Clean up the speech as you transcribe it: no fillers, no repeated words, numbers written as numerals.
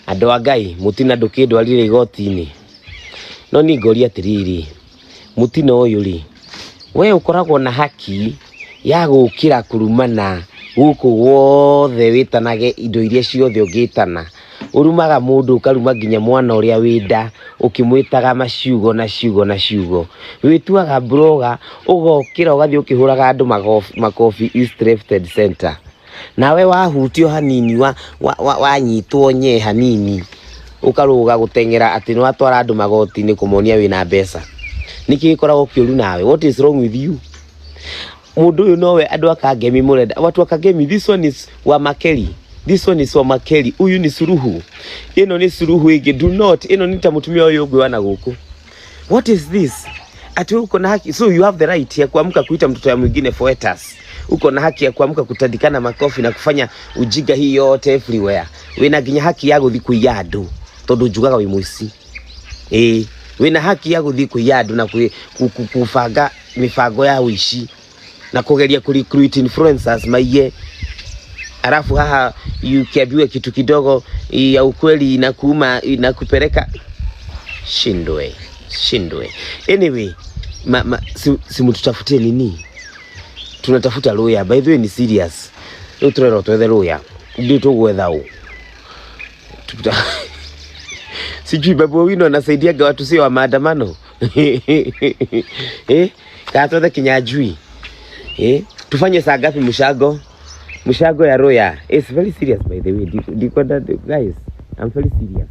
Andũ a Ngai, mũtina ndũkĩndwarire igoti-inĩ. No niĩ ngoria atĩrĩrĩ, mũtina ũyũ rĩ, we ũkoragwo na haki ya gũkĩra kũrumana gũkũ guothe wĩtanage indo iria ciothe ũngĩtana. Ũrumaga mũndũ ũkaruma nginya mwana ũrĩa wĩ nda ũkĩmwĩtaga maciugo na ciugo na ciugo. Wĩtuaga blogger ũgokĩra ũgathiĩ ũkĩhũraga andũ makobi east, left and center. Nawe wahutio hanini wanyitwo nye hanini ũkarũga gũteng'era atĩ nĩ watwara andũ magoti-inĩ kũmonia wĩna mbeca. Nĩkĩ gĩkoragwo kĩũru nawe? What is wrong with you? Mũndũ ũyũ nowe andũ a Kangemi mũrenda. Watu wa Kangemi, this one is wa Makeri. This one is wa Makeri. Huyu ni Suluhu. Ĩno nĩ Suluhu ĩngĩ. Do not. Ĩno nĩ ta mũtumia ũyũ ũngĩ wa na gũkũ. What is this? Ati uko na haki. So you have the right ya kuamka kuita mtoto ya mwingine foetus. Uko na haki ya kuamka kutandikana makofi na kufanya ujinga hii yote everywhere. Wina nginya haki ya guthi kuiya andu tondu njugaga wi muici. Ĩĩ, wina haki ya guthi kuiya andu na kubanga mibango ya uici na kugeria ku recruit influencers maiye, alafu haha ukiambiwa kitu kidogo ya ukweli inakuuma, inakupeleka shindwe shindwe. Anyway, si mtutafutie nini, tunatafuta lawyer. By the way, ni serious riu turerwo twethe lawyer, ndio tugwetha u. Sijui Babu Owino anasaidiaga watu sio wa maandamano, eh, kana twethe Kinyanjui, eh, tufanye saa ngapi mshago mshago ya lawyer? It's very serious, by the way. Ndikwenda, guys, I'm very serious.